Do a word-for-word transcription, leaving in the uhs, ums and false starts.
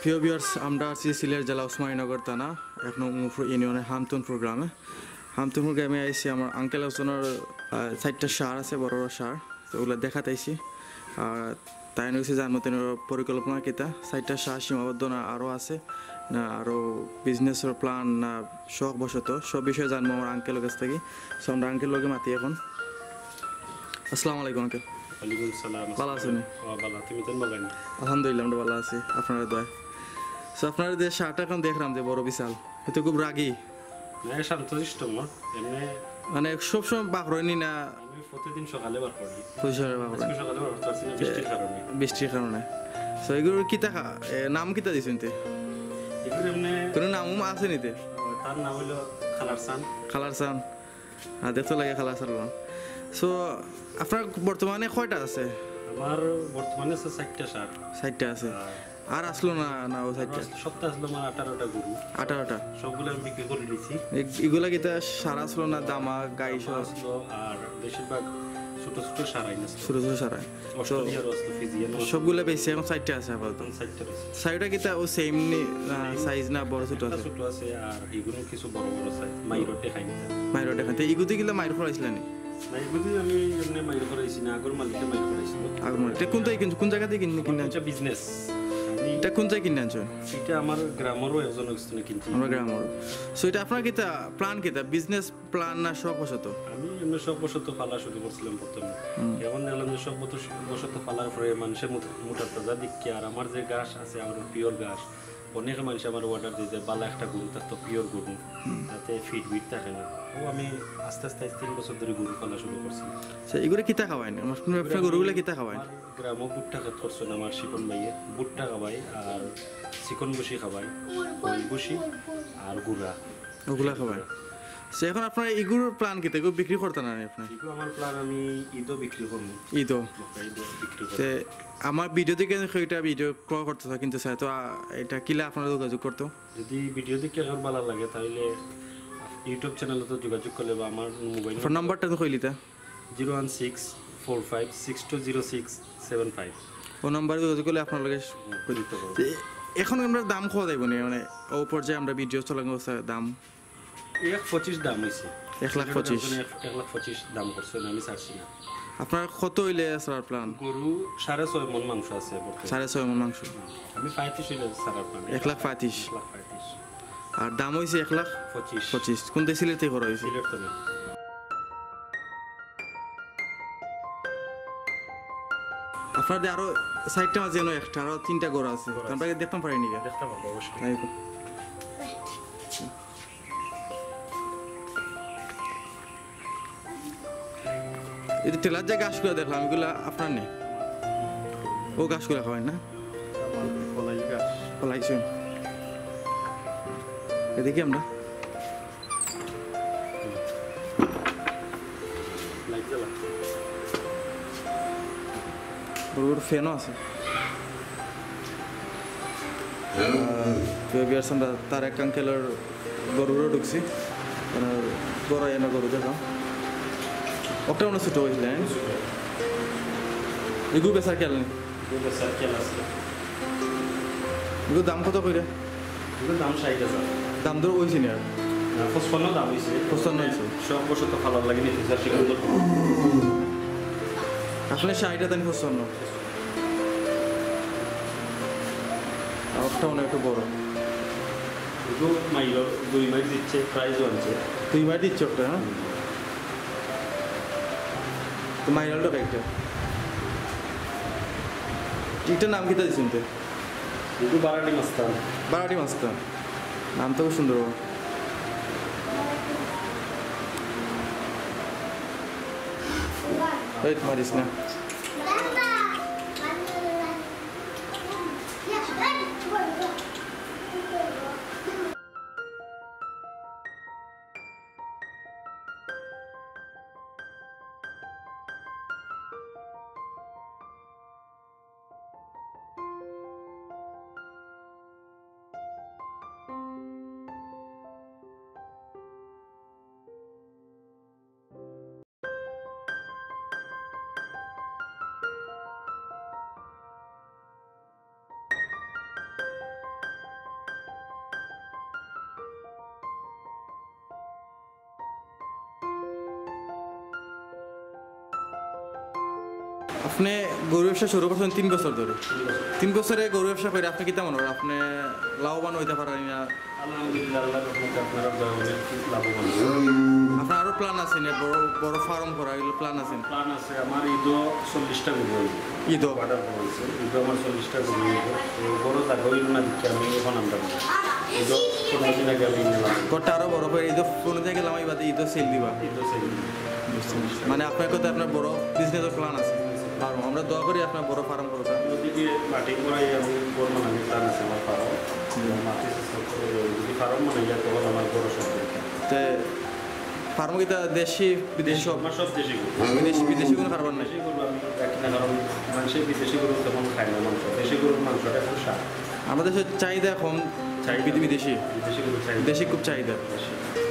প্রিয় ভিউয়ার্স, আমরা আছি সিলেট জেলা ওসমানীনগর থানা, এক নং উমরপুর ইউনিয়নের হামতুনপুর গ্রামে। হামতুনপুর গ্রামে আইছি আমার আঙ্কেল একজনের, আহ, চাইরটা ষাঁড় আছে, বড় বড় ষাঁড়, তো ওগুলা দেখাত আইছি। আর তাইন কইছে জানমু তাইন পরিকল্পনা কিতা, চাইরটা ষাঁড় সীমাবদ্ধ না আরও আছে, না আরও বিজনেসর প্ল্যান, না শখ বশত, সব বিষয়ে জানমু আমার আঙ্কেলর কাছ থাকি। So আমরা আঙ্কেলর লগে মাতি এখন। আসসালামু আলাইকুম আঙ্কেল। ওয়ালাইকুম সালাম। ভালা আছইন নি? ও, ভালা। তুমি তো ভালা নি? আলহামদুলিল্লাহ, আমরা ভালা আছি, আপনারার দোয়ায়। So আপনারার যে ষাঁড়টা এখন দেখরাম যে বড় বিশাল, ইটা খুব রাগী। না, শান্তশিষ্ট মোর। এমনে মানে সবসময় বার করইন নি না? আমি প্রতিদিন সকালে বার করি। প্রতিদিন সকালে বার করইন? আজকে সকালে বার করতে পারছি না, বৃষ্টির কারণে। বৃষ্টির কারণে। So এগুর কিতা খা-, এ, নাম কিতা দিছইন তে? এগুর এমনে কোনো নাম আছে নি তে? তার নাম অইলো কালার সান। কালার সান। আর দেখতে লাগে কালার সান। So আপনার বর্তমানে কয়টা আছে? আমার বর্তমানে আছে চাইরটা ষাঁড়। চাইরটা আছে। আর আর আছলো না, না, ও চাইরটা? আরো আছলো, সবটা আছলো আমার আঠারোটা গরু। আঠারোটা? সবগুলা আমি বিক্রি করি দিছি। এ-, ইগুলা কিতা ষাঁড় আছলো না, দামা, গাই সহ? আছলো, আর বেশিরভাগ ছোট ছোট ষাঁড় আইন আছলো। ছোট ছোট ষাঁড় আইন। অস্ট্রেলিয়ারও আছলো, ফিজিয়ানও আছলো। সবগুলা বেচছইন, এখন চাইরটা আছে আপাতত। এখন চাইরটা বেচছি। চাইরটা কিতা ও সেম নি, না, সেম। সাইজ না বড় ছোট একটা আছে? ছোট আছে, আর ইগুলো কিছু বড় বড় সাইজ। মাইরও দেখাই দিতা। মাইরও দেখাই। তে ইগুতে কিলা মাইর করাইছিলা নি? না, এগুলি আমি এমনি মাইর করাইছি না, আগর মালিকে মাইর করাইছিল। আগর মালিক। ইটা কোন থাকি কিন-, কোন জাগা থাকি কিনে, কিনে আনছো? ইটা বিজনেস। আমি ইটা কোন থাকি কিনে আনছো? ইটা আমার গ্রামেরও একজন একজনে কিনছি। আমরা গ্রামেরও। So ইটা আপনার কিতা প্ল্যান কিতা? বিজনেস প্ল্যান না শখ বশত? আমি এমনি শখ বশত পালা শুরু করছিলাম প্রথমে। হুম। এখন দেখলাম যে শখ বত-, বশত পালার পরে মানুষের মুঠ-, মুঠার তাজা দিকে আর আমার যে ঘাস আছে, আমার পিওর ঘাস, অনেকে মানুষে আমার অর্ডার দিতে, ভালা একটা গরু থাকতো, পিওর গরু, হুম। যাতে ফিট বিট থাকে না। ও আমি আস্তে আস্তে আজ তিন বছর ধরে গরু পালা শুরু করছি। আচ্ছা, এগুলো কিতা খাওয়াইন? আমার শুনে আপনার এগুলো গরুগুলো আমি কিতা খাওয়াইন? আমার গ্রামও ভুট্টা খেত করছে না, আমার শিপন ভাইয়ে ভুট্টা খাওয়াই, আর চিকন বসি খাওয়াই, খই বসি, আর গুড়া। ওগুলা খাওয়াইন। আচ্ছা, এখন আপনার এগুর প্ল্যান কিতা? এগুলো বিক্রি করতা না নি আপনি? এগুলো আমার প্ল্যান, আমি ঈদও বিক্রি করবো। ঈদও? মক্কা ঈদও বিক্রি করবো। তে আমার ভিডিও দেখে কেউ ইটা ভিডিও ক্রয় করতে চায়, কিনতে চায়, তো, আ, ইটা কিলা আপনারা যোগাযোগ করতো? যদি ভিডিও দেখে কারোর ভালা লাগে, তাহলে YouTube চ্যানেলে তো যোগাযোগ করলে বা আমার মোবাইল ফোন নাম্বারটা তো কইলিতা? Zero one six four five six two zero six seven five. ও নাম্বারে যোগাযোগ করলে আপনার লগে হুম, করে দিতে পারবো। তে এখন আমরা দাম কওয়া যাইবো নি, মানে, ও পর্যায়ে আমরা ভিডিও চলানোর অবস্থায় দাম? এক পঁচিশ দাম হইছে। এক লাখ পঁচিশ? একজনে এক, এক লাখ পঁচিশ দাম করছে, আমি ছাড়ছি না। আপনার কত হইলে ছাড়ার প্ল্যান? গরু সাড়ে ছয় মণ মাংস আছে বর্তমানে। সাড়ে ছয় মণ মাংস। আমি পঁয়ত্রিশ হইলে ছাড়ার প্ল্যান। এক লাখ পঁয়ত্রিশ? এক লাখ পঁয়ত্রিশ। আর দাম হইছে এক লাখ পঁচিশ। পঁচিশ। কোনটা সিলেট থেকে করা হইছে? সিলেট থেকে। আপনাদের আরো সাইডটা মাঝে যেন একটা, আরো তিনটা গরু আছে। গরু আছে। আমরা দেখতাম পারিনি গা। দেখতাম পারবো অবশ্যই। তাই তো। এই যে ঠেলার যে ঘাসগুলা দেখলাম, এগুলা আপনার নি? ও ঘাসগুলা খাওয়াইন না? কলাই ঘাস। কলাই শুন। এ দেখি আমরা। লাইট জ্বালা। বড় বড় ফ্যানও আছে। আহ, তো ভিউয়ার্স, আমরা তারেক আঙ্কেলর গরুরও ঢুকছি। মানে, গরু এনে গরু দেখাম। ওটা মনে হয় ছোট হয়েছিল, হ্যাঁ? এগুলো বেচার খেয়াল নেই। এগুলো বেচার খেয়াল আছে। এগুলোর দাম কত কইরা? এগুলোর দাম ষাট হাজার। দাম দর হইছে না আর? না, পঁচপান্ন দাম হইছে। পঁচপান্ন হইছে। সব বছর তো ভালো লাগে নি, ফিচার সেগুলো। আসলে ষাট হাজার পঁচপান্ন। আরেকটা মনে হয় একটু বড়। এগুলো মাইল দুই মাইল দিচ্ছে, প্রাইজও আনছে। দুই মাইল দিচ্ছে একটা, হ্যাঁ? তো মাইলটা একটা। এটার নাম কিতা দিছেন তো? এগুলো বারাটি মাস্তান। বারাটি মাস্তান। নাম তো খুব সুন্দর। এই, মারিস না। আপনি গরু ব্যবসা শুরু করছেন তিন বছর ধরে। তিন বছরে গরু ব্যবসা করে আপনি কিতা মনে হয়, আপনি লাভবান হইতে পারেন না? আলহামদুলিল্লাহ, আল্লাহর রহমতে আপনারা অনেক লাভবান। আপনার আরো প্ল্যান আছে না, বড় বড় ফার্ম করা, এগুলো প্ল্যান আছে? প্ল্যান আছে, আমার ঈদও চল্লিশটা গরু হইব। ঈদও? অর্ডার করা হয়েছে, ঈদও আমার চল্লিশটা গরু হইব। তো বড় জায়গা হইল না, দিচ্ছি আমি এখন আমরা ঈদও পনেরো দিন আগে আমি নিলাম। ঘরটা আরো বড় করে ঈদও পনেরো দিন আগে লামাই বাদে ঈদও সেল দিবা? ঈদও সেল দিবা। মানে আপনার কথা, আপনার বড় বিজনেসের প্ল্যান আছে? ফার্ম, আমরা দোয়া করি আপনার বড় ফার্ম করুক। যদি মাটি পড়াই আমি বড় বানানোর প্ল্যান আছে আমার ফার্ম। মাটি শেষ করতে হবে, যদি ফার্ম বানাই যায় তখন আমার বড় সব। তে ফার্ম কিতা দেশি বিদেশি সব? আমার সব দেশি গরু। বিদেশি, বিদেশি কোনো কারবার নাই? দেশি গরু আমি রাখি না, কারণ মানুষের বিদেশি গরু তেমন খায় না মাংস। দেশি গরুর মাংসটা একটু স্বাদ। আমাদের দেশে চাহিদা কম, চাহিদা। বিদে-, বিদেশি। বিদেশি গরুর চাহিদা। দেশি খুব চাহিদা। দেশি।